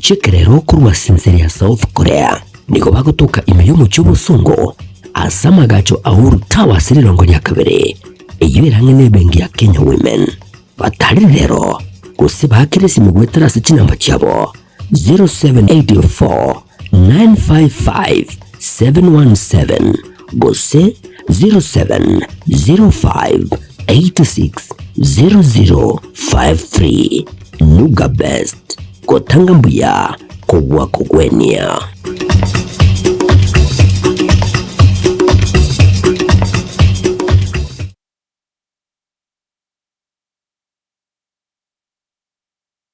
chi'ekerero korwa ase ensere ya South Korea. Nigo bagotoka ime y'omochie obosongo ase amagacho a Uhuru Tower ase rirongo ria kabere, eyio erang'e n'ebenki ya Kenya Women. Batarire rero gose baakere esimi goetera ase chinamba chiabo 0784 955 717 gose 0705 86 0053. Nuga Best, gotanga mbuya kobua kogwenia.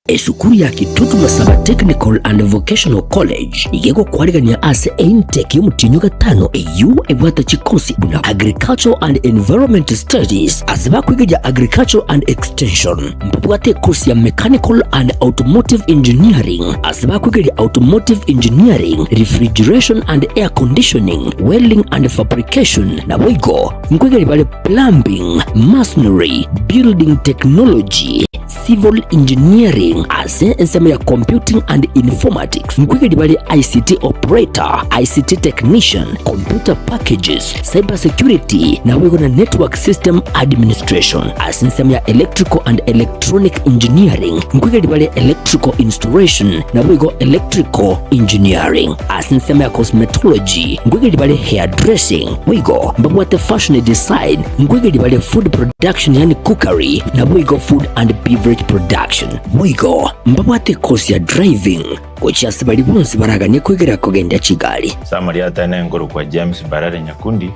Esukuru ya Kitutu Masaba Technical and Vocational College iga egokwarigania ase eintake y'omotienyi o gatano eyio ebwate chikosi buna Agricultural and Environment Studies ase bakwegeria Agricultural and Extension. Mbabwate ekosi ya Mechanical and Automotive Engineering ase bakwegeria Automotive Engineering, Refrigeration and Air Conditioning, Welding and Fabrication naboigo nkwegeria bare Plumbing, Masonry, Building Technology, Civil Engineering ase ensemo ya Computing and Informatics nkwegeri bare ICT Operator, ICT Technician, Computer Packages, Cyber Security naboigo na Network System Administration. Ase ensemo ya Electrical and Electronic Engineering nkwegeri bare Electrical Installation naboigo Electrical Engineering. Ase ensemo ya Cosmetology nkwegeri bare Hairdressing boigo mbabwate Fashion Design nkwegeri bare Food Production yaani Cookery naboigo Food and Beverage Production. Boigo mbabwate ekosi ya Driving gochia ase baria bonsi baraganie kwegera kogendia chigari. Samari atene nkorokwa James Mbarare Nyakundi,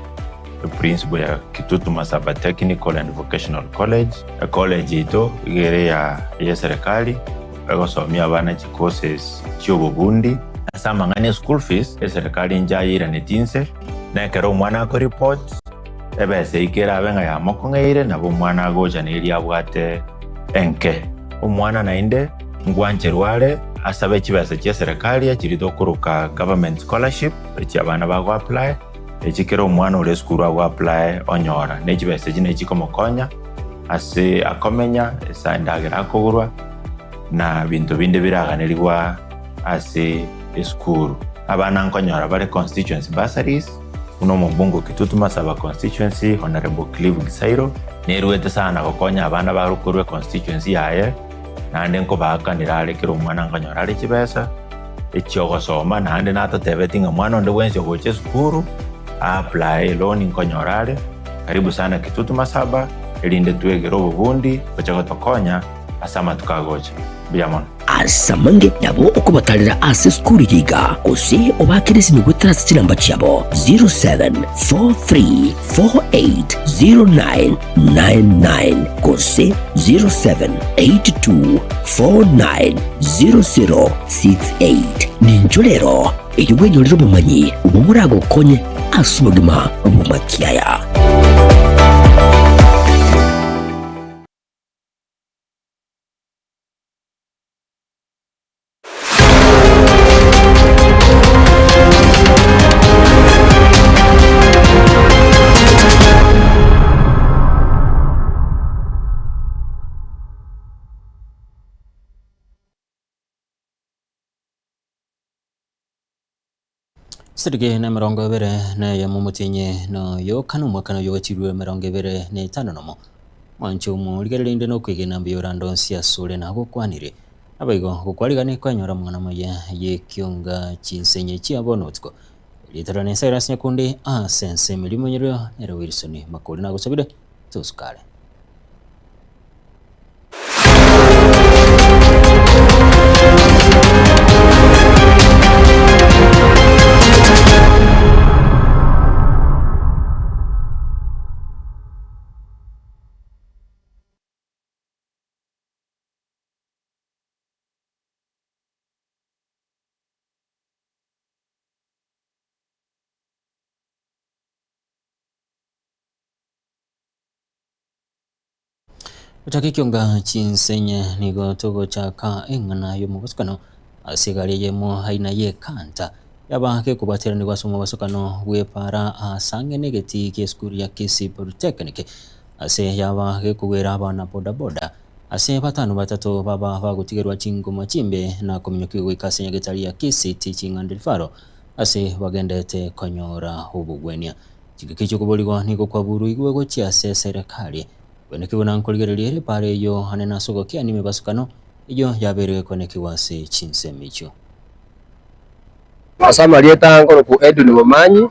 eprinciple ya Kitutu Masaba Technical and Vocational College. Ecollege yaito iga ere ya eyeserikali egosomia abana chicourses chiobobundi. Ase amang'ana eschool fees, eserikali inche ayeiraneti inse, na ekero omwana akoreport ebesa eyio kerabe ng'a yamokong'eire nabo omwana agocha neria abwate enke. Omwana naende ngwancherwa are asabe chibesa chi'eserekari echiria tokoroka government scholarship echi abana bago apply, echi kera omwana ore esukuru ago apply onyora. Ne chibesa echi nachi chikomokonya ase akomenya, ase endagera akogorwa na binto binde biraganerigwa ase esukuru. Abana nkonyora bare constituency bursaries buna omobunge o Kitutu Masaba constituency Honourable Clive Gisairo neruete sana gokonya abana bare korwa econstituency yaye naende nkobaakanera are kera omwana nkonyora are chibesa echiogosoma naende natotebeti ng'a mwana onde bwensi ogocha esukuru a apply eloan nkonyora are karibu sana Kitutu Masaba erinde twegere obobundi gocha gotokonya ase amatuko agocha. Mbuya mono. Ase amange nabo okobatarera ase esukuru eye iga, gose obaakere esimi goetera ase chinamba chiabo 0743480999 gose 0782490068. Ninchwo rero erio bwenyorere obomanyi obwo boragokonye ase obogima bw'amakiaya. Chitariki na emerongo ebere na eyemo omotienyi na oyo kane omwaka na oyogochirwe emerongo ebere na etano nomo. Mwanche omorigereria inde nokwegena mbuya orande onsi asore nagokwanire. Naboigo gokwarigani kwanyora amang'ana amaya y'ekionga chinsenye chia bono botuko. Erieta riane Cyrus Nyakundi ase ense emerimo nyerio nere Wilson Makori nagosabire tosukare. Gochaka ekionga chinsenye nigo togochaka eng'ana y'omobosokano ase egari eyemo aina y'ekanta yaba gekobwateranigwa ase omobosokano bw'epaara ase ang'e n'egetii gi'esukuru ya Kisii Polytechnic ase yaba gekogwera abana bodaboda. Ase batano batato baba bagotigerwa chingoma chimbe na kominyokiwa goika ase nyagetari ya Kisii Teaching and Referral ase bagenderete konyora obogwenia. Chingaki chi'okoborigwa nigo kwaburuigwe gochia ase eserekari. Kwenekigwa na nkorigereria ere epaara eyio ane nase ogokiania emebasukano eyio yabeire gekwenekigwa ase chinsemo echio. Ase amarieta aa nkorokwa Edwin Momanyi,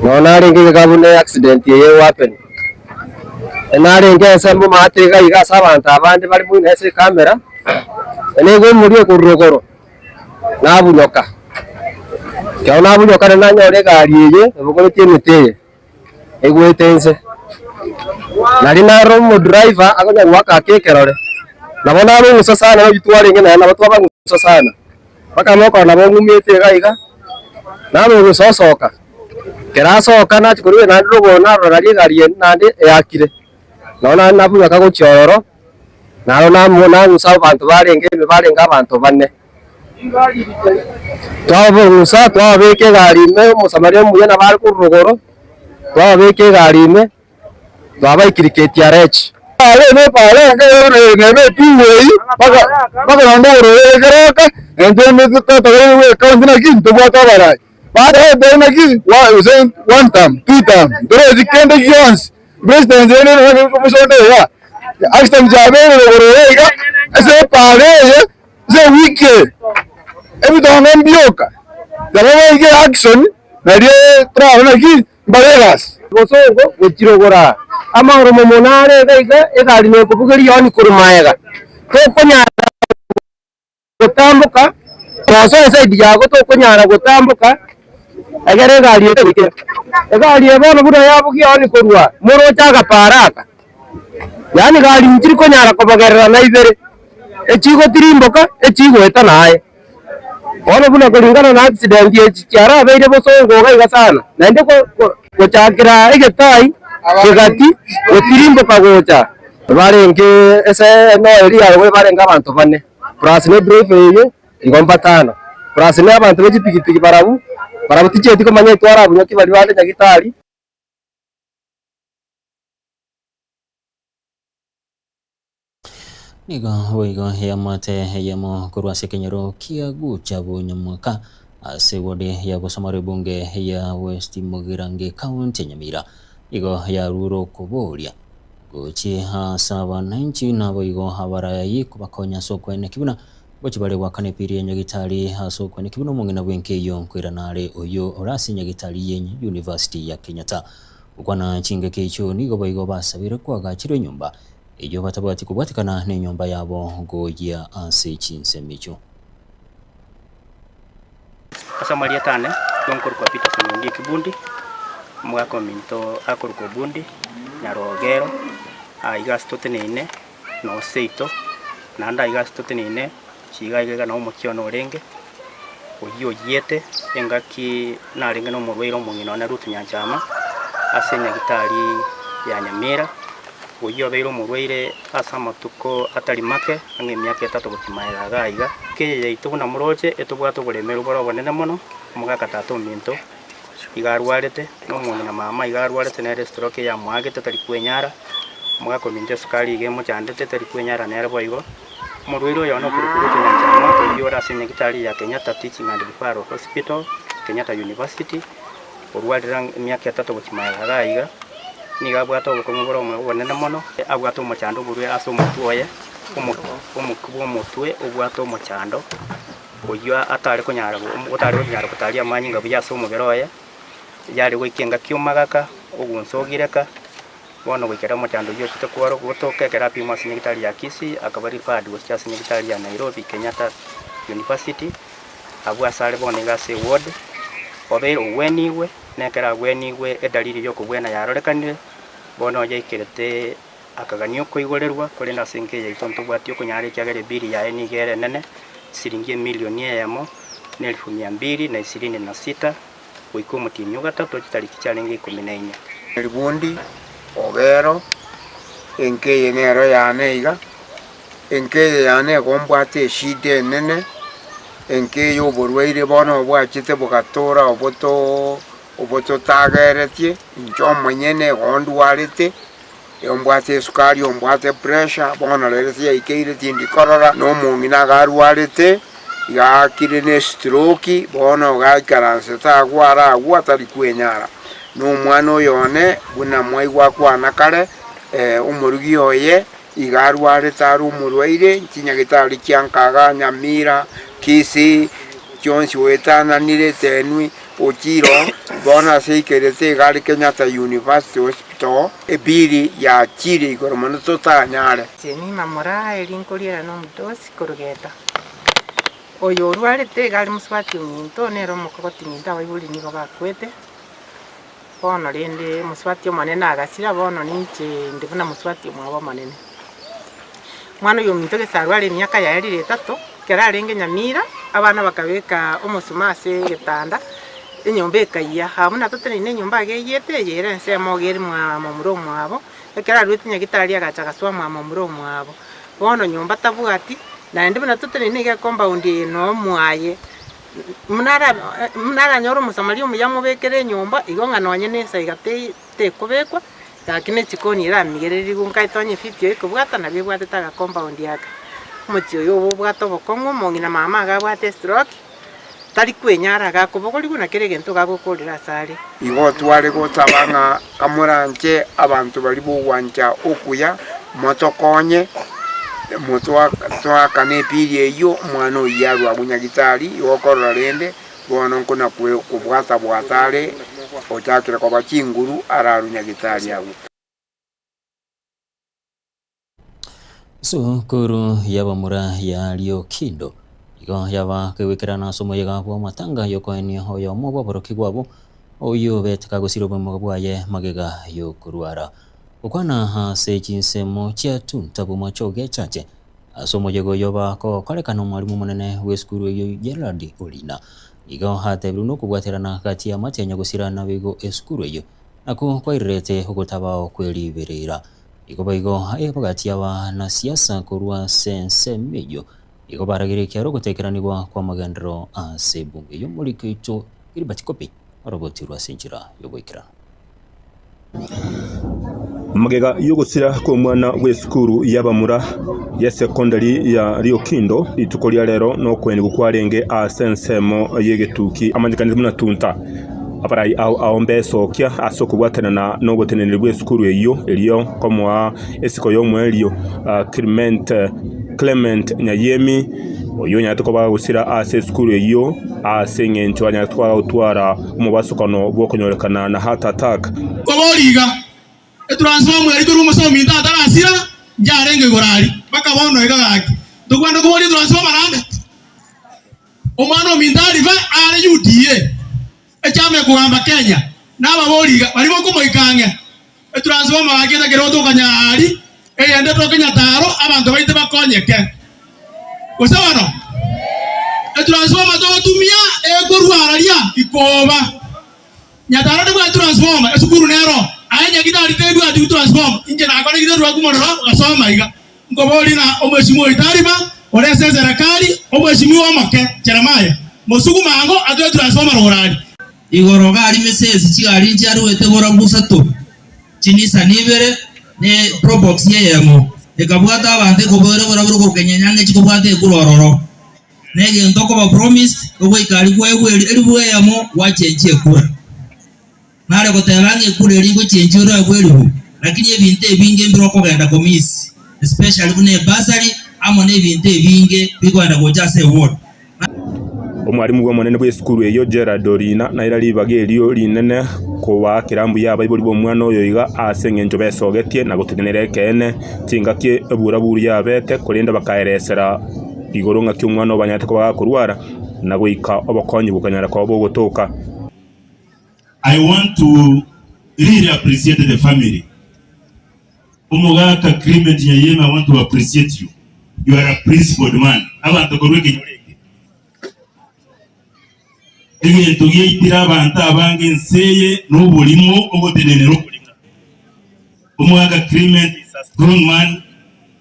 nonya narenge iga buna accident eye egohappen, narenge ensemo maate iga iga ase abanto abande bare moino ase ecamera, nigo omoria okorwa rogoro nabunyoka, ekero nabunyoka naende nanyora egari eye ebogoretie emete eye. Egwete inse. Nari naro omodriver akonya goaka ake ekerore, nabo nabong'usa sana nabio twarenge naye nabo twabang'usa sana, mpaka mokora nabo ng'umete iga iga, nabong'usa osoka, ekero asoka nachia korwa naende rogoro narora naria egari ende naende eakire, nabo naende nabunyaka gochia ororo, naro namo nang'usa abanto barenge ime barenge abanto bane. Twababung'usa, twababeka egari ime, omosamaria omuya nabo are korwa rogoro, twababeka egari ime, twabaikiri KTRH. Ase ewiki eye ebitonga mbioka, nabo baige action nario torarore naki mbare egasi. Bosongo gochia rogoro aa, amaoromo mono are iga iga, egari nekobugeria yaani korwa maega, tokonyara gotamboka, tosoe eside yago tokonyara gotamboka, egere egari eye egoikera. Egari eye bono buna yabugia yaani korwa moroche agapara aka, yaani gari nchiri konyara kobogererana ibere. Echigotirimboka, echigoeta naye. Bono buna koringana na accident echi chiarabeire bosongo iga iga sana, naende gochakera egetai kegati gotirimboka gocha. Barenge ase enoeri yaye barenge abanto bane, plus ne driver eye igo mbatano, plus na abanto be chipigipigi barabwo, barabwo tichieti komanya etwarabunywa ki baria bande nyagitari. Nigo boigo eamate eyemo korwa ase ekenyoro kia Gucha Bonyamwaka ase eward ya Bosomoro ebunge ya West Mugirango ekaunti ya Nyamira nigo yarure okoboria gochia ase abananchi naboigo abarayi kobakonya ase okweneki buna gochia bare goakana epiri ya Nyagitari ase okweneki buna omong'ina bwenka eyio nkoirana are oyio ore ase Nyagitari ye University ya Kenyatta. Gokwana chingaki echio nigo boigo basabire koagachirwa enyomba Eyio batabwati kobwatekana nenyomba yabo goyia ase chinsemo echio. Ase amarieta ane, nigo nkorokwa Peterson Ondieki Bundi, omogaka ominto akorokwa Obundi, Nyarogero, aiga ase toteneine noo seito, naende aiga ase toteneine chiga iga iga noo omochie one orenge, oyio oyiete engaki narenge na omorwaire omong'ina one Ruth Nyanchama, ase enyagitari ya Nyamira. Oyio obeire omorwaire ase amatuko atari make, ang'e emiaka etato gochia magega iga aiga. Eke yaito buna moroche, etobwate oboremeru bore obonene mono, omogaka tata ominto iga arwarete, na omong'ina mama iga arwarete nere estroke eyamoagete tari kwenyara, omogaka ominto esukari iga emochandete tari kwenyara nere boigo. Omorwaire oyo one okorokwa Ruth Nyanchama, oyio ore ase enyagitari ya Kenyatta Teaching and Referral Hospital, Kenyatta University, orwarire ang'e emiaka etato gochia magega iga aiga, nigo abwate obokong'u bore obonene mono, abwate omochando oborwaire ase omotwe oye, omokia bw'omotwe obwate omochando, oyio atare konyara otare konyara gotaria amanyinga buya ase omobere oye, yare goika engaki omagaka, ogunsa ogireka, bono goikera omochando oyio ochete kworo gotoka ekero apimwa ase nyagitari ya Kisii, akaba referred gochia ase nyagitari ya Nairobi Kenyatta University, abwo ase are bono iga ase eward, obeire ogwenigwe, na ekero agwenigwe edalili y'okobwena yarorekanire, bono yaikerete akagania okoigorerwa, korende ase enka eye yaito ntobwati okonyara ekiagera ebili yaye nigo ere enene, siringi emilioni eyemo, na elfu mia mbili na ishirini na sita, goika omotienyi o gatato chitariki chiarenge ikomi na inye. Eribundi, Ogero, enka eye nero yane iga, enka eye yane egombwate eshida enene, enka eye oborwaire bono bwachete bogatora oboto obototageretie, inche omonyene igo ndwarete. Ombwate esukari, ombwate pressure, bono rero tiyaikeire tindi korora, na omong'ina iga arwarete, iga aakire ne stroke, bono iga aikaransete agwo are agwo atari kwenyara. Na omwana oyo one, buna mwaigwa akwana kare, omorugi oye, iga arwarete are omorwaire, chinyagetari chia Nkaga, Nyamira, Kisii, chionsi oetananire etenwi, Ochire oo, bono ase aikerete iga are Kenyatta University Hospital, ebiri yachire igoro mono totanyare. Jemima moraa eri nkoriera nomodosi korugeta. Oyo orwarete iga are mosubati ominto nere omokogoti minto abaibori nigo bakwete. Bono rende mosubati omonene agasira bono ninche inde buna mosubati omwabo omonene. Omwana oyo ominto gese arware emiaka yaye rire etato, ekero arenge nyamira, abana bakabeka omosuma ase egetanda, enyomba ekayia. Aa buna toteneine enyomba iga eyete, eye ere ensemo iga ere mwa momura omwabo, ekero aruete nyagitari agacha agasoa mwa momura omwabo. Bono nyomba tabwati, naende buna toteneine iga ecompound eye noo mwaye, buna ara buna aranyore omosamaria omuya amobekere enyomba, igo ng'a nonye na esaiga tei tekobekwa, gaki ne chikoni eramigererigwe nkaete onye efifty ekobwata nabo ebwatete aga compound aka. Omochie oyo obe obwate obokong'u, omong'ina mama iga abwate estroke, tari kwenyara iga akobogorigwa na kera egento iga agokorera ase are. Igo tware gosaba ng'a kamoranche abanto baria b'ogwancha okuya, motokonye, motoakane epiri eyio, omwana oyio arwe agwo nyagitari, igo okorora rende Bono nkona kobwata-bwata are, ochakire koba chinguru ararwe Nyagetari agwo. Sukuru y'abamura ya Riokindo igo yaba kegwekerana ase omoyega bw'amatanga y'okoenia oyomo bw'aborokigwa abwo oyio obete kagosira obomo bwaye magega y'okorwara. Gokwana ase chinsemo chia Tunta bw'Omochoge Chache Ase omoyega oyo bagokorekana omwalimu omonene bw'esukuru eyio Gerald Olina nigo atebirwe nokobwaterana gati y'amatenyo gosira naboigo esukuru eyio nakwo kwairerete ogotabao kweriberera. Nigo boigo aye gati y'abanasiasa korwa ase ensemo eyio nigo barageire ekiaro ogotekeranigwa kw'amagenderero ase ebunge y'omoriki oito Gilbert Kopi orogotirwe ase enchera y'ogoikeranu. Magega y'ogosira kw'omwana bw'esukuru y'abamura y'esekondari ya Riokindo rituko ria rero nokwenigwa kwarenge ase ensemo y'egetuki amanyekanete buna Tunta. Abarai ao ao mbesokia ase okobwatanana n'oboteneneri bw'esukuru eyio erio komoa esiko y'omoerio Clement Clement Nyayemi oyio onyarete koba gosira ase esukuru eyio ase engencho anyarete koba gotwara omobasokano bw'okonyorekana na heart attack. Kobori iga, etransformer eria korwa omosae ominto atarasira, njarenge igoro aria, mpaka bono iga gaki. Ntokwana koboria etransformer naende? Omwana ominto arifa are UDA, echama ekogamba Kenya, nababori iga, baria bokomoika ang'e, etransformer gaki etakire gotoka aria, eyende etoke Nyataro, abanto baito bakonyeke. Gose bono, etransformer togotumia ekorwa araria ikoba. Nyataro tebwati transformer, esukuru nero. Aye nyagitari tebwati transformer. Inche nakoregire rwaku morero ngasoma iga. Nkoborie na omweshimiwa oito Ariba ore ase eserekari, omweshimiwa omoke Jeremiah, mosugume ango atoe transformer rogoro aria. Igoro gari mesesi chigari nchiaruete borabu isato, chinisani ibere, ne probox eyemo, ekabwata abanto ekoboera borabu rokorwa kenyenyange chikobwata ekura ororo. Na egento okoba promised, ogoika aria kwaegwa elifu eyemo gwachenchia ekura. Nare goteba ng'a ekura eria ngochenchia oroegwe elifu, lakini ebinto ebinge mbire okogenda komiss, especially buna ebursary amo na ebinto ebinge bikogenda gocha ase eward. Omwalimu bw'omonene bw'esukuru eyio Gerald Orina naira ribaga erio rinene kobaakera mbuya abaibori b'omwana oyo iga ase engencho besogetie na gotenenera ekeene chingaki eburaburu yabete korende bakaeresera igoro ng'aki omwana obanyarete koba gakorwara na goika obokonyi bokanyara koba bogotoka. I want to really appreciate the family. Omogaka Clement Nyayeme I want to appreciate you. You are a principled man. Abanto korwa ekenyoro eke. Egento giaitire abanto abange ense eye noborimo ogotenenera oborimo. Omogaka Clement is a strong man,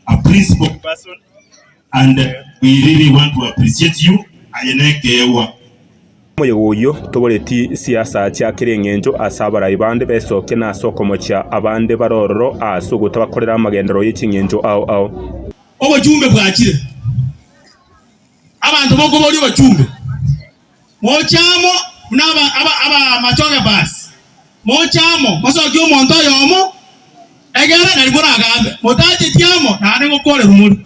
a principled person and we really want to appreciate you. Aye nekeegwa. Omoyega oyio toboreti siasa chia kera engencho ase abarai bande besokia na ase okomochia abande bare ororo ase ogotabakorera amagenderero ye chingencho ao ao. Obochumbe bwachire, abanto bokoboria obochumbe, moche amo buna abamachoge basi, moche amo mosokie omonto oyomo, egere nari moragambe, motacheti amo naende ngokorerwa more.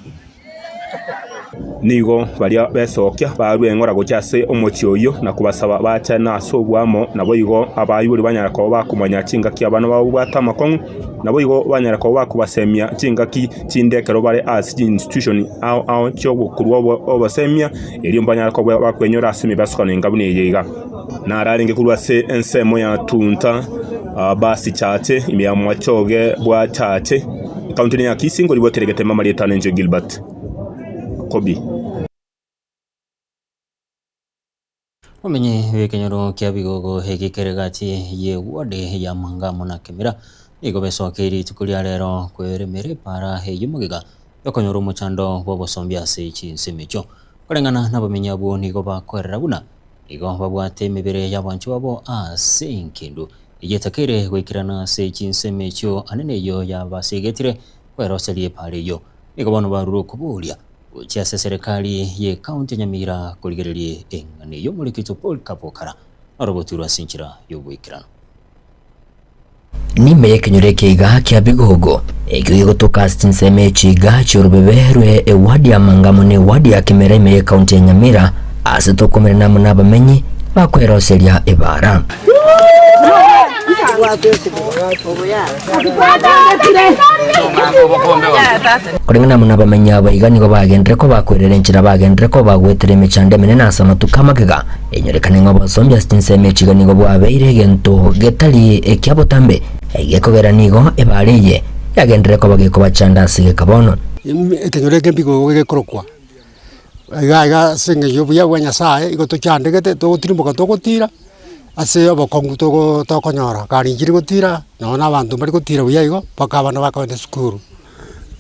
Nigo baria besokia barue eng'ora gochia ase omochie oyio na kobasaba bachane ase oboamo, naboigo abaibori banyare koba bakomanya chingaki abana babo babwate amakong'u, naboigo banyare koba bakobasemia chingaki chinde ekero bare ase chiinstitution ao ao chi'ogokorwa obosemia, erio mbanyare koba bakwenyora ase emebasukano enga buna eye iga. Nararenge korwa ase ensemo ya Tunta, Basi Chache, ime ya Mwachoge bwa Chache, ekaunti ya Kisii, ngoribwatera egeteme amarieta ane inche Gilbert Kobi. Omenye bw'ekenyoro kia Bigogo eke kere gati y'eward ya Mangamo na Kemera nigo besokeire rituko ria rero kweremera epaara eyio magega yokonyora omochando bw'obosombi ase chinsemo echio. Koreng'ana nabamenyi abwo nigo bakoerera buna Igo babwate emebere y'abanchwa babo ase engendu eyio etakeire goikerana ase chinsemo echio ane neyio yabasegetire kweroseria epaara eyio. Nigo bono barure okoboria gochia ase eserekari y'ecounty ya Nyamira korigereria eng'ana eyio omorikito Paul Kabokara norobotirwe ase enchera y'oboikeranu. Nime y'ekenyoro ekiga kia Bigogo, ekio gegotoka ase chinsemo echiga chi'orobebe rwe ewadi ya Mangamo na ewadi ya Kimera ime y'ekaunti ya Nyamira, ase tokomerana amo nabamenyi bakweroseria ebaara. Koreng'ana amo nabamenyi aba iga nigo bagenderere koba bakwerera enchera bagenderere koba bagoetera emechando emenene ase amatuko amagega. Enyorekane ng'a obosombi ase chinsemo echiga nigo bwabeire egento getari ekia botambe, egekogera nigo ebaare eye yagenderere koba gekobachanda ase egeka bono. Ekenyoro eke mbigo gekorokwa iga iga ase eng'encho ya obuya bwa Nyasaye, igo tochandegete togotirimboka togotira ase obokong'u togo tokonyora, gari nchiri gotira, nonye na abanto mbari gotira buya igo, mpaka abana bakogenda esukuru.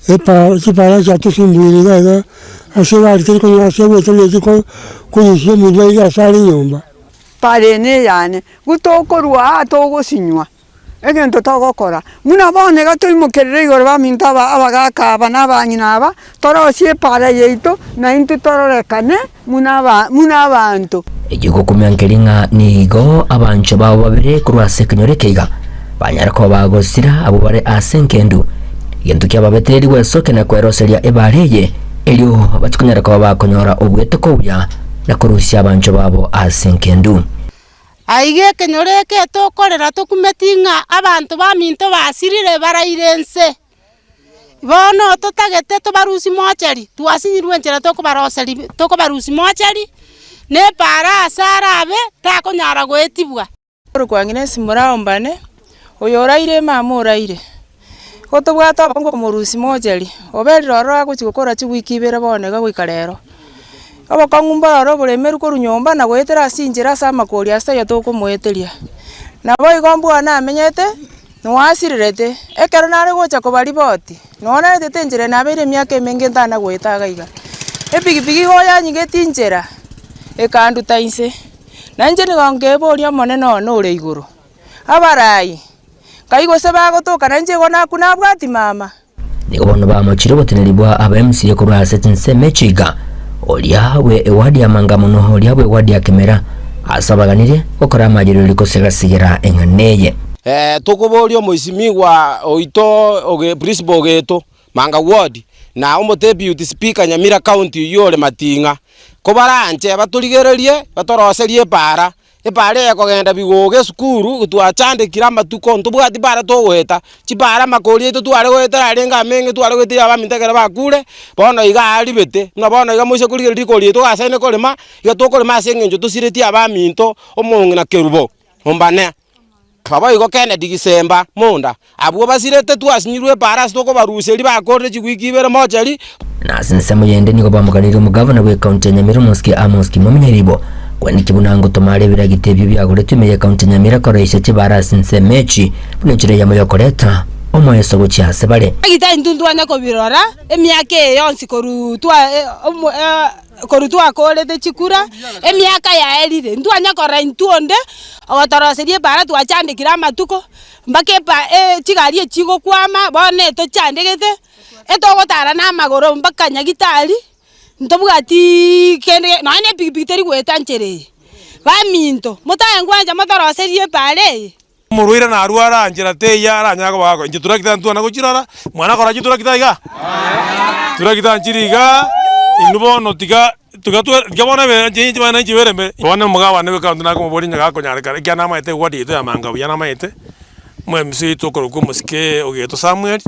Epa chipara chiatosumbuire iga iga, ase egari teri konyora ase egoeta nechi ko korusia omonto iga ase are nyomba. Para ene eyane, gu tokorua aa togosinywa, egento togokora. Buna bono iga toimokerere igoro baminto aba abagaka aba na abang'ina aba, torosie epara yaito, naintwe tororekane buna aba buna abanto. Ekio gokumia nkeri ng'a nigo abanchwa babo babere korwa ase ekenyoro eke iga banyare koba bagosira abwo bare ase engendu. Egento kiababetereirie gwesokia na kweroseria ebaare eye, erio bachikonyara koba bakonyora obwetoko obuya na korusia abanchwa babo ase engendu. Aiga ekenyoro eke tokorera tokumeti ng'a abanto baminto basirire baraire nse. Bono totagete tobarusie mochari, twasinyirwe enchera tokobaroseria tokobarusia mochari, na epaara ase arabe takonyara goetibwa. Korokwa ng'ina esimura ombane, oyo oraire mama oraire, igo tobwate obokongu okomorusia mochari, oberire ororo agochia gokora chiwiki ibere bono iga goika rero. Obokong'u mbororo oboremeru korwa nyomba na goetera ase inchera ase amakori ase taiyo tokomoeteria. Naboigo mbwane namenyete. Noasirerete, ekero nare gocha kobariboti, nonya naetete enchera eye nabeire emiaka emenge ntana goeta iga iga. Epigipigi igo yanyigeti inchera, ekanduta inse, na inche nigo nkeboria Omonene one ore igoro, abarai, nkai gose bagotoka na inche igo nakwo nabwati mama? Nigo bono bamochire oboteneneri bwa aba MCA korwa ase chinsemo echi iga, oria bwe eward ya Mangamo na oria bwe eward ya Kemera, ase abaganirie gokora amayererio kosegasigera eng'ana eye. Tokoboria omoisimigwa oito oge principal ogeto Manga ward na omodeputy speaker Nyamira county oyio ore Mating'a, kobaranche batorigererie batoroserie epaara Epaara eye ekogenda bigogo esukuru, twachandekire amatuko, ntobwati paara togoeta, chipaara amakori aito tware goetera arenge amenge tware goeteria abaminto ekero bakure, bono iga aribete, buna bono iga moise korigereria rikori riaito togasaine korema, iga tokorema ase eng'encho tosiretie abaminto omong'ina kerubo, ombane. Naboigo Kennedy Gisemba, Munda, abwo basirete twasinyirwe epaara ase tokobaruseria bakorire chiwiki ibere mochari. Na ase ensemo yende nigo bamoganirie omogavana bw'ekaunti ya Nyamira Omosike Amos Kimomi Nyaribo kweneki buna ngotoma are ebiragita ebio biagoretwe ime y'ekaunti ya Nyamira koroisia chibara ase ensemo echi buna enchera eyemo y'okoreta omoeso gochia ase bare. Egita intwe ntwanya kobirora emiaka eye yonsi korwa twa omo. Korwa twakorete chikura, emiaka yaerire, ntwanya korora intwe onde ogotoroseria epaara twachandekire amatuko, mpaka epa chigari echi chigokwama, bono etochandegete, etogotara na amagoro mpaka nyagitari, ntobwatiiii kende nonye na epikipiki teri goeta nchera eye. Baminto, motae ngwancha motoroserie epaara eye. Omorwaire narware anchera teiyo aranyare koba gakora. Inche turakita ntwana gochirora, mwana akora chiturakita igaa? Turakita nchiri igaa, inwe bono tiga tiga twe tiga bono ebe inche inche bana inche bere mbere. Bono omogabane bwe ekaunti nakomoboria onye gakonyarekana ekiagera namaete eward yaito ya Manga buya namaete, omo-M.C oito okorokwa omosike ogetwa Samuel.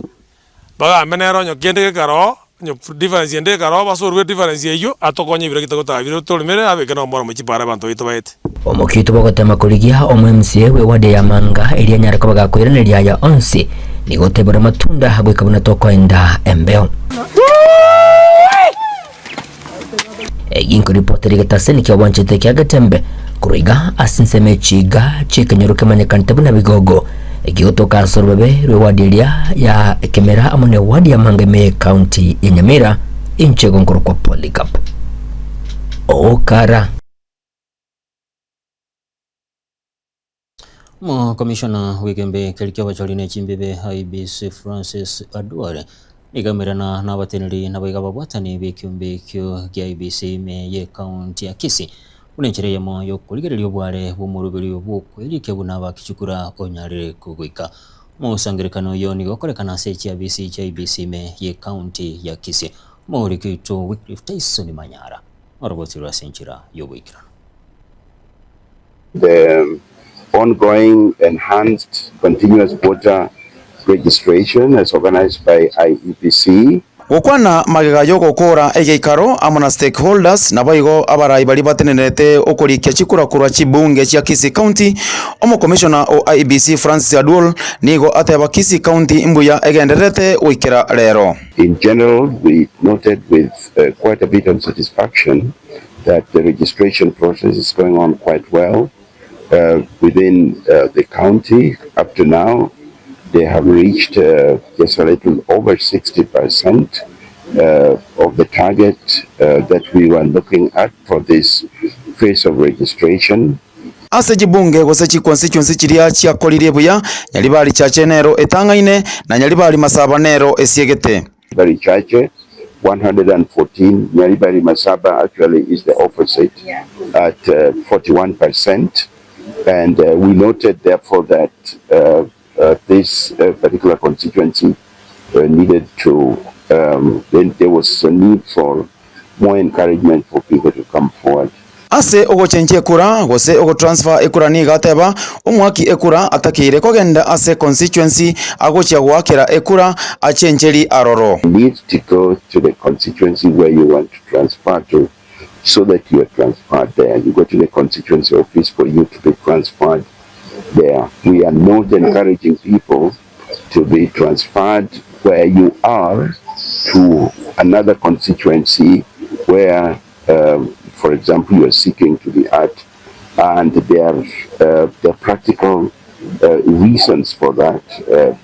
Bagambe nere onye kende gekaroo, onye difference ende ekaroo, basorwe edifference eyio, atokonye ebiro gitagotaba bire toremere abeke nomoro mochie para abanto baito baete. Omokiito bw'ogotema korigia omo-MCA bw'ewadi ya Manga erio anyare koba gakoiraneria aya onsi, nigo otebire amatunda goika buna tokoenda embeo. Egi nkoripotera egetaseni kia obwanchete kia Getembe korwa iga ase ensemo echiga chi'ekenyoro kemanyekanete buna Bigogo, egegotoka ase orobebe rw'ewadi eria ya Kemera amo n'ewadi ya Manga ime y'Ecounty ya Nyamira, inche igo nkorokwa Polycarp Okara. Omokomishona bw'egembe keria ki'abachori ne chimbibe IEBC Francis Aduore nigo aimerana nabateneneri naboigo ababwatani b'ekiombe ekio gia IEBC ime y'ecounty ya Kisii buna enchera eyemo y'okorigereria obware bw'omoroberio bw'okwerikia buna abakichukura onyarire kogoika. Omosangererekano oyo nigo okorekana ase chiabisi chia IEBC ime y'ecounty ya Kisii. Omoriki oito Wycliffe Tyson Manyara orobotirwe ase enchera y'oboikeranu. The ongoing enhanced continuous voter registration as organized by IEBC. Gokwana magega y'ogokoora egeikaro amo na stakeholders naboigo abarai baria batenenerete okorikia chikura korwa chibunge chia Kisii County, Omokomishona o IEBC Francis Aduol nigo ateba Kisii County mbuya egendererete goikera rero. In general, we noted with quite a bit of satisfaction that the registration process is going on quite well uh, within uh, the county. Up to now, they have reached uh, just a little over 60% uh, of the target uh, that we were looking at for this phase of registration. Ase chibunge gose chiconstituency chiria chiakoririe buya, Nyaribari Chache nero etang'aine, na Nyaribari Masaba nero esiegete. Nyaribari Chache 114, Nyaribari Masaba actually is the opposite at 41% and we noted therefore that this particular constituency needed to then there was a need for more encouragement for people to come forward. Ase ogochenchia ekura, gose ogotransfer ekura nigo ateba, omoaki ekura atakeire kogenda ase constituency agochia goakera ekura achencheri aroro. Need to go to the constituency where you want to transfer to so that you are transferred there. You go to the constituency office for you to be transferred there. We are not encouraging people to be transferred where you are to another constituency where um, for example you are seeking to be at and there are uh, there are practical uh, reasons for that. Uh,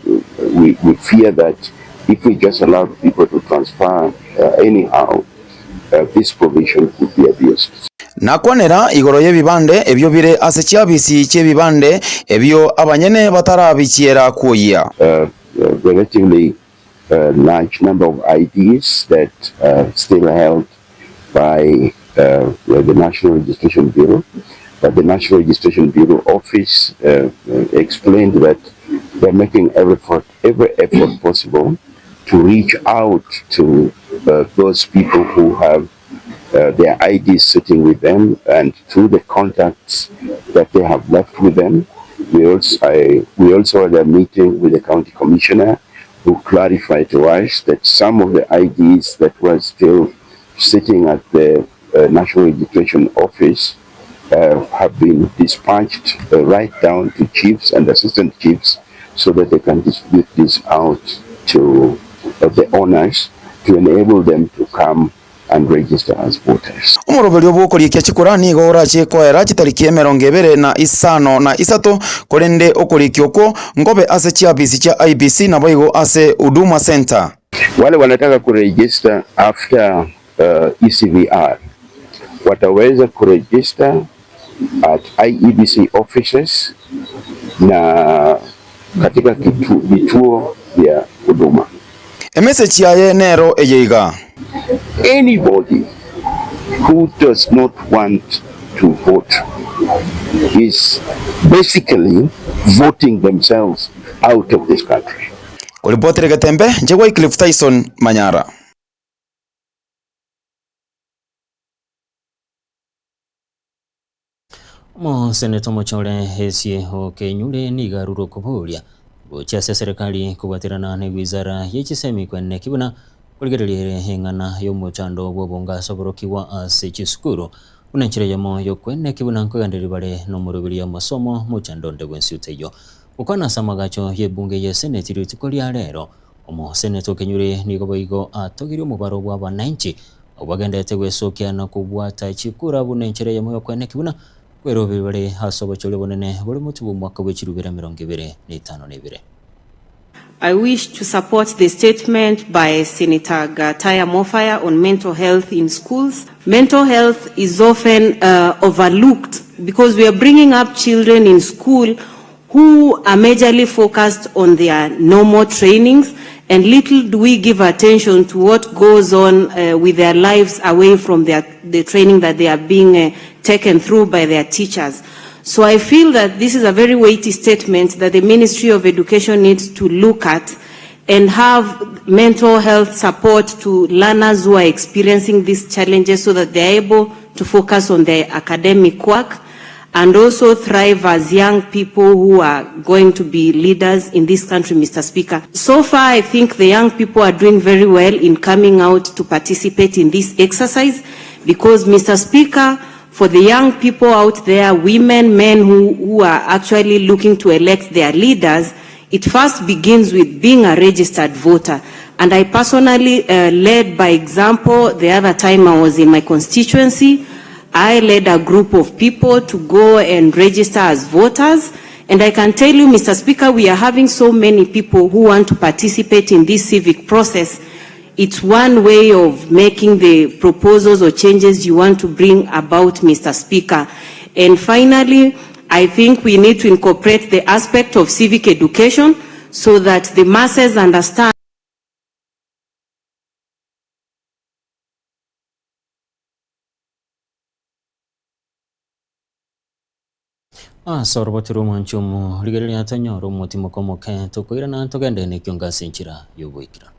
we, we fear that if we just allow people to transfer uh, anyhow, uh, this provision could be abused. Nakwanera igoro y'ebibande ebio bire ase chiabisi chi'ebibande ebio abanyene batarabichiera kwoyia. Uh, relatively uh, large number of IDs that are still held by uh, the National Registration Bureau. But the National Registration Bureau office uh, explained that they're making every effort, every effort possible to reach out to uh, those people who have uh, their IDs sitting with them and through the contacts that they have left with them. We also, I, we also had a meeting with the county commissioner who clarified to us that some of the IDs that were still sitting at the uh, National Registration Office uh, have been dispatched uh, right down to chiefs and assistant chiefs so that they can distribute this out to uh, the owners to enable them to come and register as voters. Omoroberio bw'okorikia chikura nigo orachie koera chitariki emerongo ebere na isano na isato, korende okorikia okwo nkobe ase chiafisi chia IEBC naboigo ase Huduma Centre. Wale wanataka kuregister after uh, ECVR. Wataweza kuregister at IEBC offices na katika vituo vya huduma. Emessage yaye nero eye iga. Anybody who does not want to vote is basically voting themselves out of this country. Koripotera Getembe, inche Wycliffe Tyson Manyara. Omoseneta omochore Hesie Okenyure nigo arure okoboria gochia ase eserekari kobwaterana ne wizara ye chisemi kweneki buna korigereria ere eng'ana y'omochando bw'obonga ase oborokigwa ase chisukuru buna enchera eyemo y'okweneki buna nkogendereria bare nomoroberi amasomo mochando onde bwensi otaiyo. Gokwana ase amagacho y'ebunge ye seneti rituko ria rero, Omoseneta Okenyure nigo boigo atogirie omobaro bw'abananchi abwo bagenderete gwesokia na kobwata chikura buna enchera eyemo y'okweneki buna kweroberi bare ase obochori obonene bore motwe bw'omwaka bwe chirubera 2052. I wish to support the statement by Senator Gataya Mofaya on mental health in schools. Mental health is often uh, overlooked because we are bringing up children in school who are majorly focused on their normal trainings and little do we give attention to what goes on uh, with their lives away from their, the training that they are being uh, taken through by their teachers. So I feel that this is a very weighty statement that the Ministry of Education needs to look at and have mental health support to learners who are experiencing these challenges so that they are able to focus on their academic work and also thrive as young people who are going to be leaders in this country, Mr. Speaker. So far, I think the young people are doing very well in coming out to participate in this exercise because, Mr. Speaker, for the young people out there, women, men who, who are actually looking to elect their leaders, it first begins with being a registered voter. And I personally uh, led by example the other time I was in my constituency. I led a group of people to go and register as voters. And I can tell you, Mr. Speaker, we are having so many people who want to participate in this civic process. It's one way of making the proposals or changes you want to bring about, Mr. Speaker. And finally, I think we need to incorporate the aspect of civic education so that the masses understand Ase orobato rw'omwanchi omo, rigereria tonyore omotimoko omoke, tokoirana togende nekiongo ase enchera y'oboikeranu.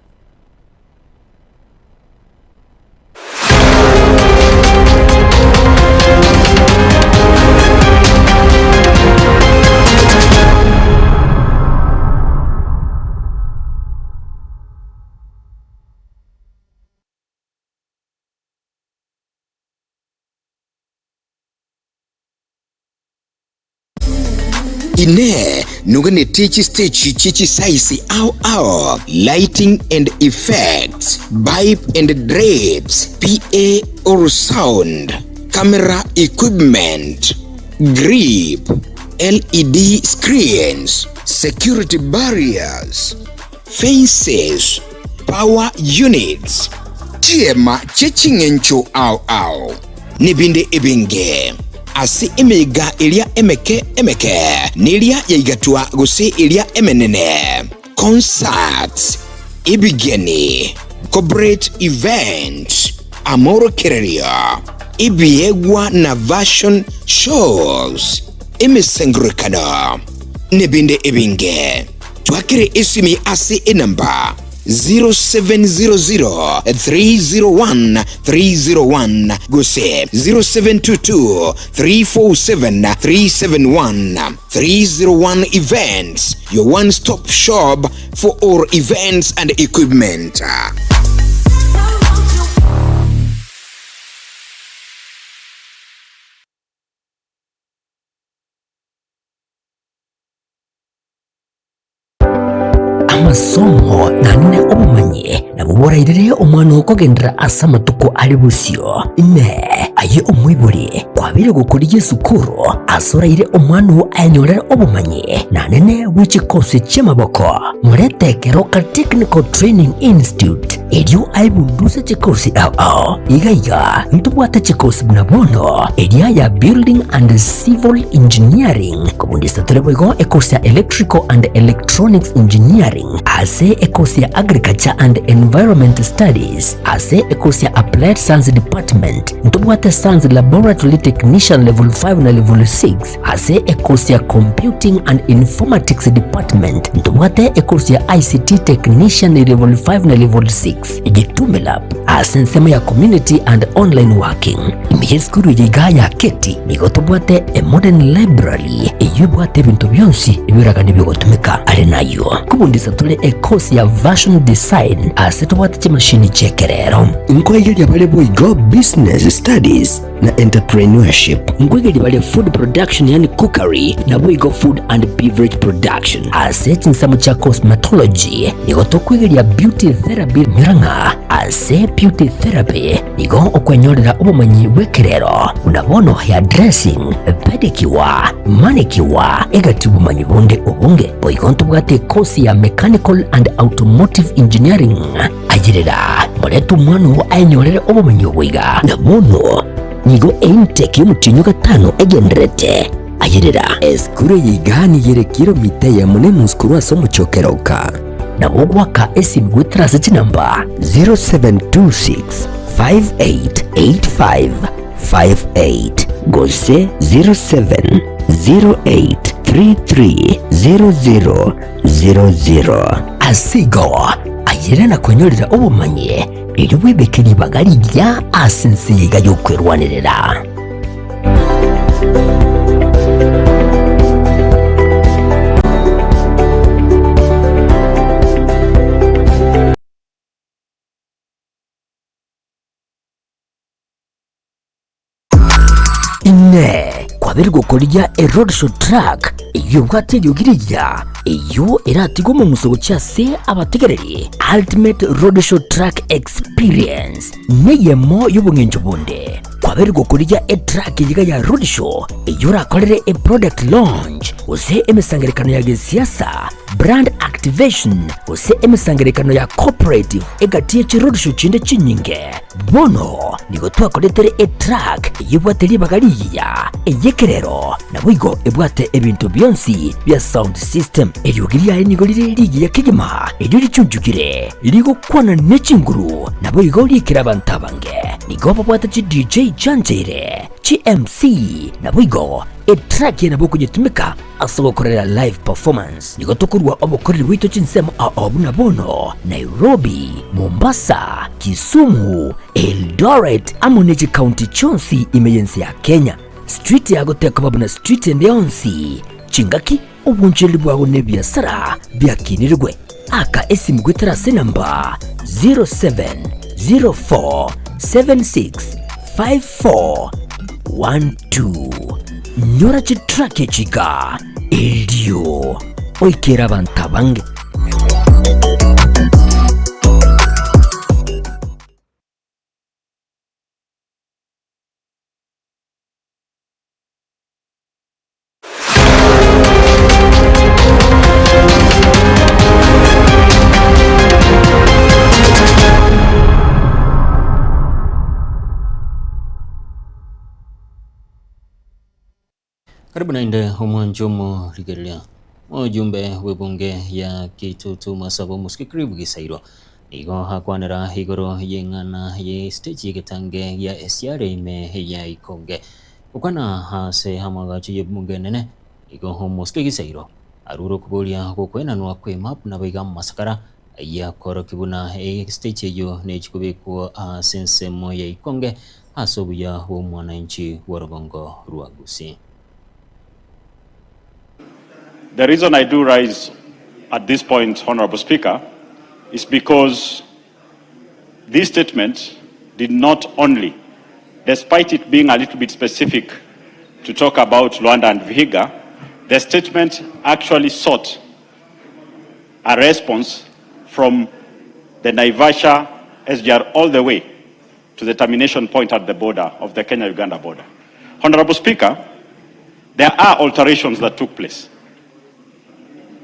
Inee! Noganetie chisteji chie chisaisi ao ao, lighting and effects, pipe and drapes, PA or sound, camera equipment, grip, LED screens, security barriers, fences, power units, chiema chie ching'encho ao ao, nebinde ebinge. Ase emeiga eria emeke emeke, neria yaigatwa gose eria emenene, concerts, ebigeni, corporate events, amorokererio, ebiegwa na fashion shows, emesangererekano, nebinde ebinge. Twakere esimi ase enamba 0700 301 301 gose 0722 347 371. 301 Events, your one-stop shop for all events and equipment. Amasomo nane obomanyi Nabo borairere omwana oo kogenderera ase amatuko are bosio. Inee! Aye omoibori, kwabeire gokorigia esukuru ase oraire omwana oo ayenyorere obomanyi na anene bwe chikosi chi'amaboko? Morete Keroka Technical Training Institute erio aebunduse chikosi ao ao. Iga iga ntobwate chikosi buna bono eria ya Building and Civil Engineering, kobundisa tore boigo ekosi ya Electrical and Electronics Engineering, Ase ekosi ya Agriculture and Environment Studies, ase ekosi ya Applied Science Department, ntobwate Science Laboratory Technician Level 5 na Level 6. Ase ekosi ya Computing and Informatics Department, ntobwate ekosi ya ICT Technician Level 5 na Level 6. Gitume Lab, ase ensemo ya Community and Online Working. Ime y'esukuru eye igaa ya Keti, nigo tobwate a modern library eyio ebwate ebinto bionsi ebiragane bigotumeka. Are nayio, nkobundisa tore ekosi ya Fashion Design ase tobwate chimashini chi'ekerero. Nkoegeria bare boigo Business Studies na Entrepreneurship. Nkoegeria bare Food Production yaani Cookery naboigo Food and Beverage Production. Ase chinsemo chia Cosmetology nigo tokwegeria Beauty Therapy nyora ng'a ase Beauty Therapy Nigo okwenyorera obomanyi bw'ekerero, buna bono hairdressing, pedicure, manicure, egati obomanyi bonde obonge. Boigo ntobwate ekosi ya Mechanical and Automotive Engineering. Ayerera, morete omwana oo aenyorere obomanyi obo iga. Na bono nigo eintake y'omotienyi o gatano egendererete. Ayerera. Esukuru eye iga nigo ere kilomita eyemo na enusu korwa ase omochie o Keroka. Nabo ogoaka esimi goetera ase chinamba 0726 5885 58 gose 0708 3300 00. Ase igo, ayerera na kwenyorera obomanyi, erio bwebeke ribaga rigiya ase ense eye iga y'okwerwanerera. Inee! Kwabeire gokorigia eroadshow truck eyio ebwate eriogi rigiya, eyio eratige omong'uso gochia ase abategereri? Ultimate Roadshow Truck Experience neyemo y'obong'encho bonde. Kwabeire gokorigia etruck eyio iga ya roadshow eyio orakorere eproduct launch gose emesangererekano ya gesiasa, brand activation gose emesangererekano ya corporate egati ye chiroadshow chinde chinyinge. Bono nigo twakoretere etruck eyio ebwate ribaga rigiya, ey'ekerero, naboigo ebwate ebinto bionsi bia sound system. Eriogi riaye nigo rire rigiya kegima, erio richunchukire, rigokwana ne chinguru, naboigo riikire abanto abange. Nigo babwate chi DJ chiancheire, chi MC, naboigo etrack eye nabo okonyetumeka ase ogokorera live performance. Nigo tokorua obokoreri bwaito chinsemo ao buna bono, Nairobi, Mombasa, Kisumu, Eldoret amo ne chikaunti chionsi ime y'ense ya Kenya. Street yago tekoba buna street ende yonsi, chingaki, obonchereri bwago na ebiasara biakinirigwe. Aka esimu goetera ase enamba 0704765412. Nyora chitrack echi iga erio oikere abanto abange. Karibu naende omwancho omorigereria mojumbe bw'ebunge ya Kitutu Masaba omosike Clive Gisairo nigo akwanera igoro y'eng'ana ye stage y'egetange gia esiare ime ya Ikonge. Gokwana ase amagacho y'ebunge enene nigo omosike Gisairo arure okoboria gokwenanwa kw'emap nabaiga amasakara ayio buna estage eyio nechikobekwa ase ensemo ya Ikonge ase obuya bw'omwananchi bw'orogongo rwa Gusii. The reason I do rise at this point, Honorable Speaker, is because this statement did not only, despite it being a little bit specific to talk about Luanda and Vihiga, the statement actually sought a response from the Naivasha SGR all the way to the termination point at the border of the Kenya-Uganda border. Honorable Speaker, there are alterations that took place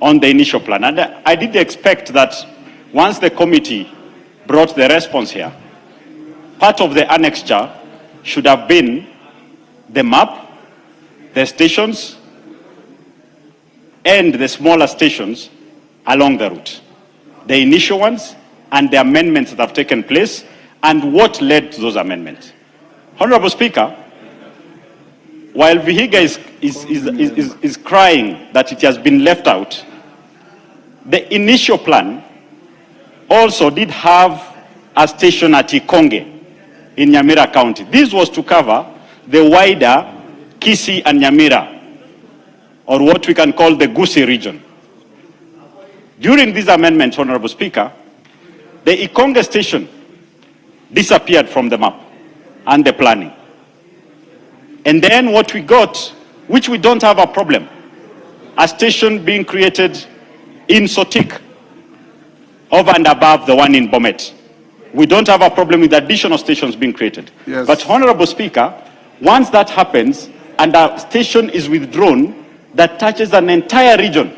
on the initial plan. And I did expect that once the committee brought the response here, part of the annexure should have been the map, the stations, and the smaller stations along the route. The initial ones and the amendments that have taken place and what led to those amendments. Honorable Speaker, while Vihiga is, is, is, is, is, is crying that it has been left out, the initial plan also did have a station at Ikonge in Nyamira County. This was to cover the wider Kisii and Nyamira, or what we can call the Gusii region. During these amendments, Honorable Speaker, the Ikonge station disappeared from the map and the planning. And then what we got, which we don't have a problem, a station being created in Sotik, over and above the one in Bomet. We don't have a problem with additional stations being created. Yes. But Honorable Speaker, once that happens and a station is withdrawn that touches an entire region,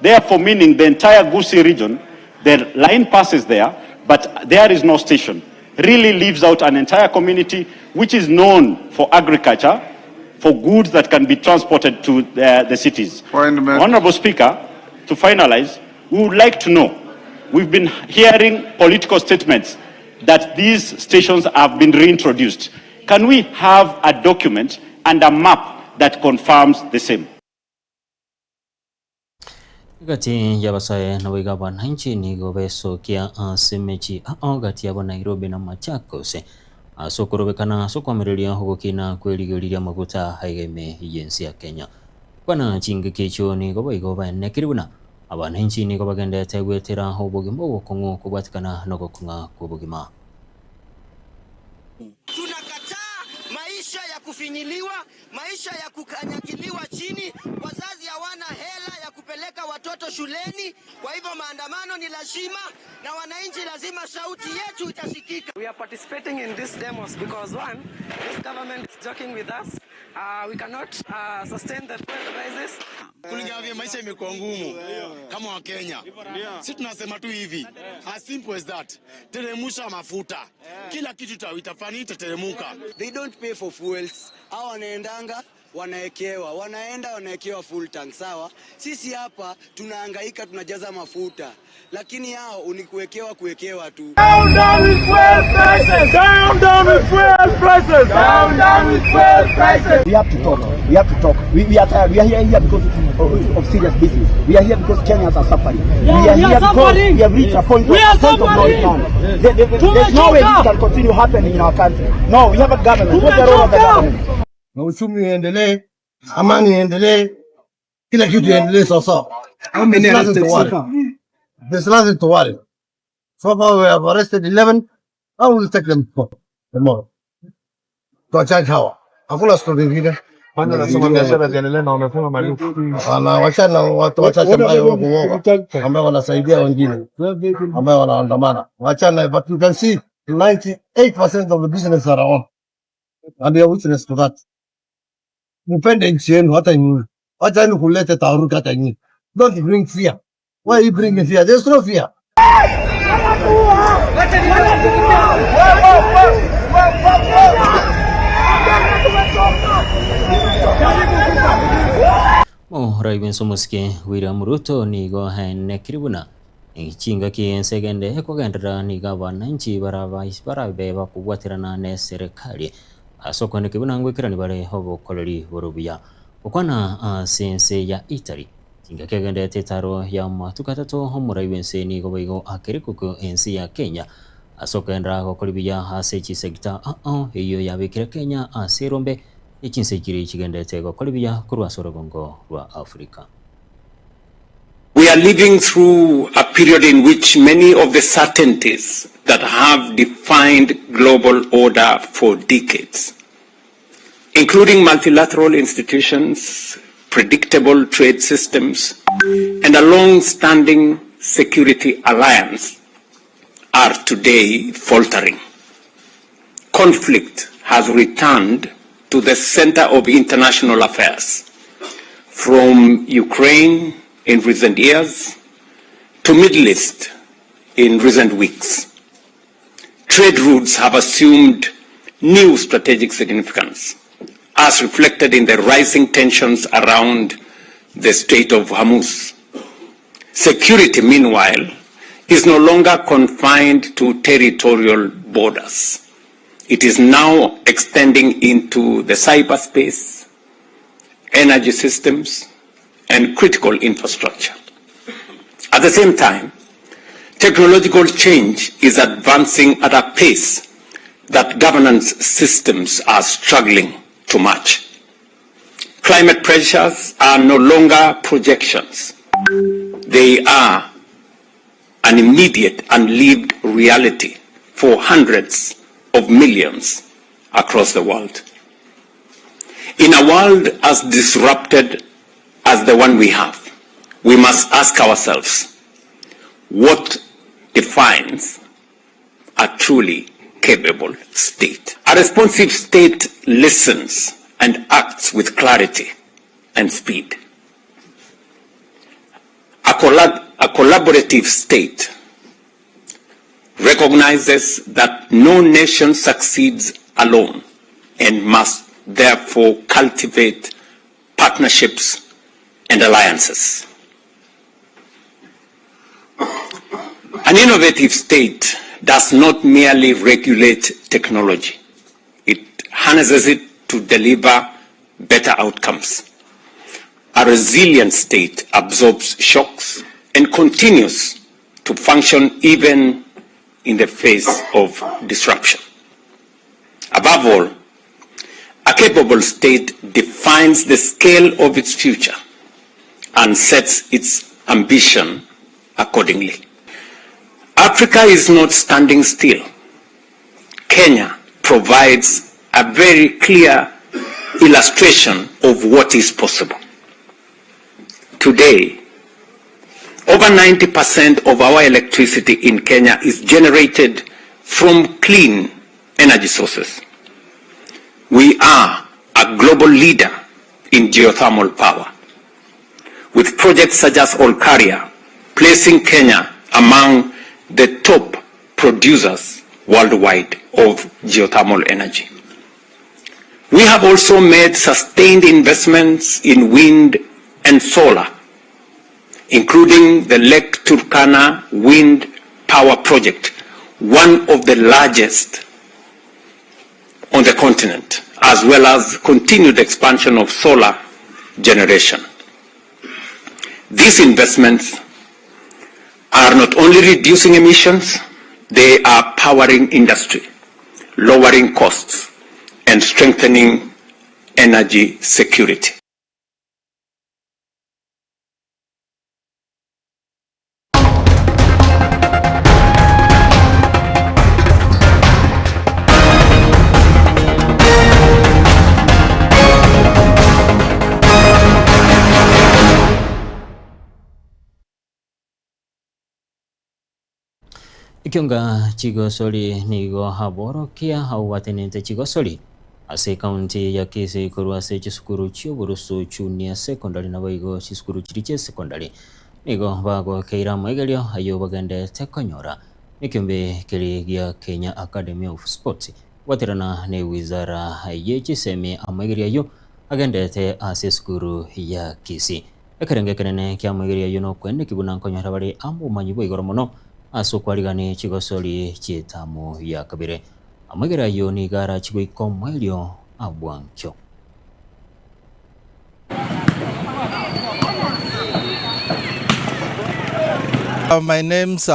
therefore meaning the entire Gusii region, the line passes there, but there is no station, really leaves out an entire community which is known for agriculture, for goods that can be transported to the, the cities. Honorable Speaker, to finalize, we would like to know, we've been hearing political statements that these stations have been reintroduced. Can we have a document and a map that confirms the same? Egati y'abasae naboigo abananchi nigo besokia ase emechi ao gati yabo Nairobi na Machakos ase okorobekana ase okoamereria ogokina kw'erigori ri'amaguta aiga ime y'ense ya Kenya. Buna chingaki echio nigo boigo baenekire buna abananchi nigo bagenderete goetera obogima obokong'u kobwatikana nogokong'a kw'obogima. Tunakataa maisha ya kufinyiliwa, maisha ya kukanyagiliwa chini. Wazazi hawana hela ya kupeleka watoto shuleni. Kwa hivyo maandamano ni lazima, na wananchi lazima sauti yetu itasikika. We are participating in these demos because one, this government is joking with us. We cannot sustain the fuel prices. Kulingana vile maisha imekuwa ngumu kama Wakenya, si tunasema tu hivi, as simple as that. Teremusha mafuta, kila kitu itafani itateremuka. They don't pay for fuels. Hao wanaendanga wanaekewa, wanaenda wanaekewa full tank, sawa. Sisi hapa tunahangaika tunajaza mafuta, lakini hao ni kuwekewa kuwekewa tu. Down, down with fuel prices! Down, down with fuel prices! Down, down with fuel prices! We have to talk. We have to talk. We are tired. We are here, here because of serious business. We are here because Kenyans are suffering. Yeah, we are we are here because suffering. we have reached a point, We of, are point of no suffering. return. There's no way this can continue happening in our country. No, we have a government. What's the role of the government? Na uchumi uendelee, amani iendelee, kila kitu iendelee sawasawa. How many There's nothing to arrested so worry. far? There's nothing to worry. So far we have arrested 11. I will take them to court tomorrow. Tuwacharge hawa. Hakuna story ingine. Kwanza nasema biashara ziendelee na wamefunga maduka. Wana wachana watu wachache ambayo wako woga, ambao wanasaidia wengine ambao wanaandamana. Wachana, but you can see 98% of the business are on. And we are witness to that. Mpende nchi yenu hata nyinyi. Wacha yenu kuleta taharuki hata nyinyi. Don't bring fear. Why are you bringing fear? There's no fear. Omorai bw'ense omosike William Ruto nigo aenekire buna chingaki ense egende ekogenderera nigo abananchi barabe bakobwaterana na eserekari ase okoeneki buna ngoikerani bare obokoreri bore obuya. Gokwana ase ense ya Italy chingaki egenderete etaro ya amatuko atato omorai bw'ense nigo boigo akerekuku ense ya Kenya ase okogenderera gokora buya ase chisector ao eyio yabekire Kenya ase erombe echinse chiri chigenderete gokora buya korwa ase orogongo rwa Africa. We are living through a period in which many of the certainties that have defined global order for decades, including multilateral institutions, predictable trade systems, and a long-standing security alliance, are today faltering. Conflict has returned to the center of international affairs, from Ukraine in recent years to Middle East in recent weeks. Trade routes have assumed new strategic significance, as reflected in the rising tensions around the Strait of Hormuz. Security, meanwhile, is no longer confined to territorial borders. It is now extending into the cyberspace, energy systems, and critical infrastructure. At the same time, technological change is advancing at a pace that governance systems are struggling to match. Climate pressures are no longer projections. They are an immediate and lived reality for hundreds of millions across the world. In a world as disrupted as the one we have, we must ask ourselves, what defines a truly capable state? A responsive state listens and acts with clarity and speed. A, collab a collaborative state recognizes that no nation succeeds alone and must therefore cultivate partnerships and alliances. An innovative state does not merely regulate technology. It harnesses it to deliver better outcomes. A resilient state absorbs shocks and continues to function even in the face of disruption. Above all, a capable state defines the scale of its future and sets its ambition accordingly. Africa is not standing still. Kenya provides a very clear illustration of what is possible. Today, over 90% of our electricity in Kenya is generated from clean energy sources. We are a global leader in geothermal power, with projects such as Olkaria placing Kenya among the top producers worldwide of geothermal energy. We have also made sustained investments in wind and solar, including the Lake Turkana Wind Power Project, one of the largest on the continent, as well as continued expansion of solar generation. These investments are not only reducing emissions, they are powering industry, lowering costs, and strengthening energy security. Ekionga chigosori nigo aborokia abwo batenenete chigosori ase ekaunti ya Kisii korwa ase chisukuru chi'oborusu Junior Secondary naboigo chisukuru chiria chia secondary nigo bagokeire amoegerio ayio bagenderete konyora nekiombe keria gia Kenya Academy of Sports Gwaterana ne wizara ye chisemi amoegerio ayio agenderete ase esukuru ya Kisii. Ekerengo ekenene ki'amoegerio ayio nokoeneki buna nkonyora bare amomanyi bwa igoro mono ase okwarigania chigosori chi'etamu ya kabere. Amoegerio ayio nigo arachie goika omoerio abwankio. My name's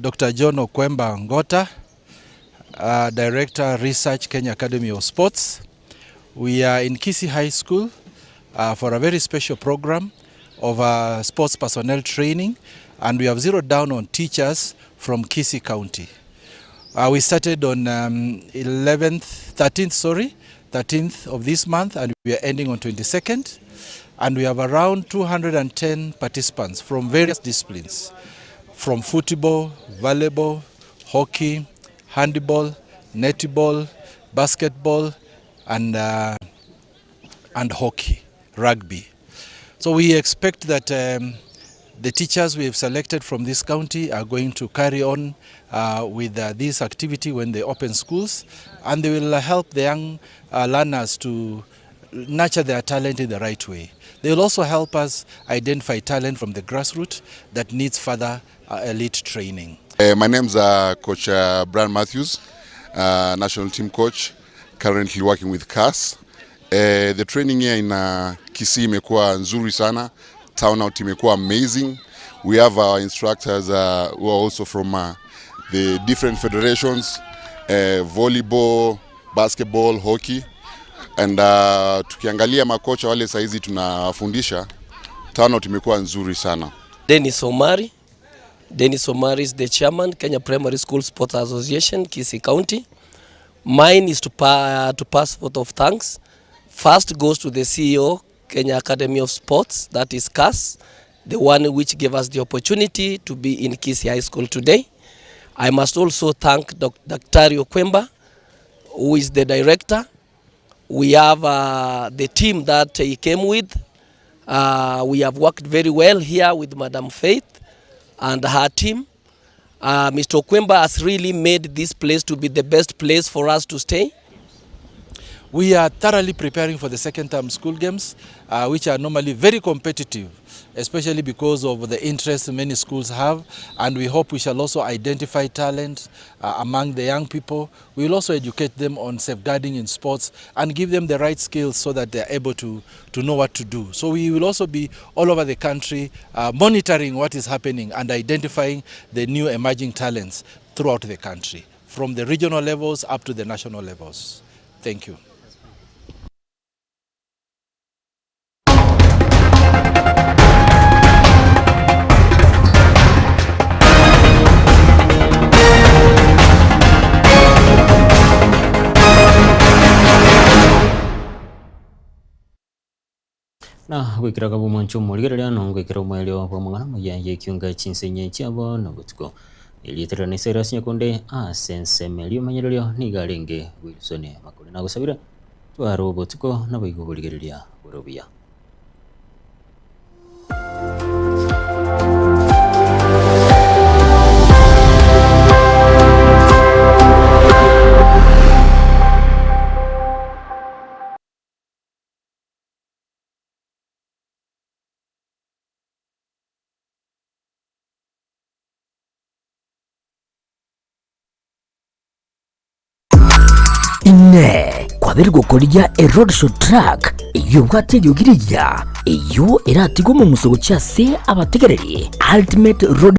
Doctor John Okwemba Ngota, Director Research Kenya Academy of Sports. We are in Kisii High School for a very special program of sports personnel training and we have zeroed down on teachers from Kisii County. We started on 11th, 13th, sorry, 13th of this month and we are ending on 22nd. And we have around 210 participants from various disciplines, from football, volleyball, hockey, handball, netball, basketball and, uh, and hockey, rugby. So we expect that um, the teachers we have selected from this county are going to carry on uh, with uh, this activity when they open schools and they will help the young uh, learners to nurture their talent in the right way. They will also help us identify talent from the grassroots that needs further uh, elite training. Uh, my name's uh, Coach uh, Brian Matthews, uh, national team coach, currently working with CAS. Uh, the training here in uh, Kisii imekuwa nzuri sana, turnout imekuwa amazing. We have our instructors uh, who are also from uh, the different federations, uh, volleyball, basketball, hockey and uh, tukiangalia makocha wale saizi tunawafundisha, turnout imekuwa nzuri sana. Dennis Omari. Dennis Omari is the chairman, Kenya Primary School Sports Association, Kisii County. Mine is to, pa to pass vote of thanks. First goes to the CEO, Kenya Academy of Sports, that is CAS, the one which gave us the opportunity to be in Kisii High School today. I must also thank Dr. Okwemba, who is the director. We have uh, the team that he came with. Uh, we have worked very well here with Madam Faith and her team. Uh, Mr. Okwemba has really made this place to be the best place for us to stay. We are thoroughly preparing for the second term school games, uh, which are normally very competitive, especially because of the interest many schools have. And we hope we shall also identify talent uh, among the young people. We will also educate them on safeguarding in sports and give them the right skills so that they are able to, to know what to do. So we will also be all over the country uh, monitoring what is happening and identifying the new emerging talents throughout the country, from the regional levels up to the national levels. Thank you. Na goikera kabe omwancho omorigereria na ngoikera omoerio bw'amang'ana amaya y'ekiunga chinsenye chiabo na obotuko. Erieta riane Cyrus Nyakonde ase ensemo eria omenyererio nigo arenge Wilson Makori. Nagosabire tware obotuko naboigo oborigereria bore obuya. Inee! Kwabeire gokorigia eroadshow truck eyio ebwate eriogi rigiya, eyio eratigwe omong'uso gochia ase abategereri? Ultimate Road.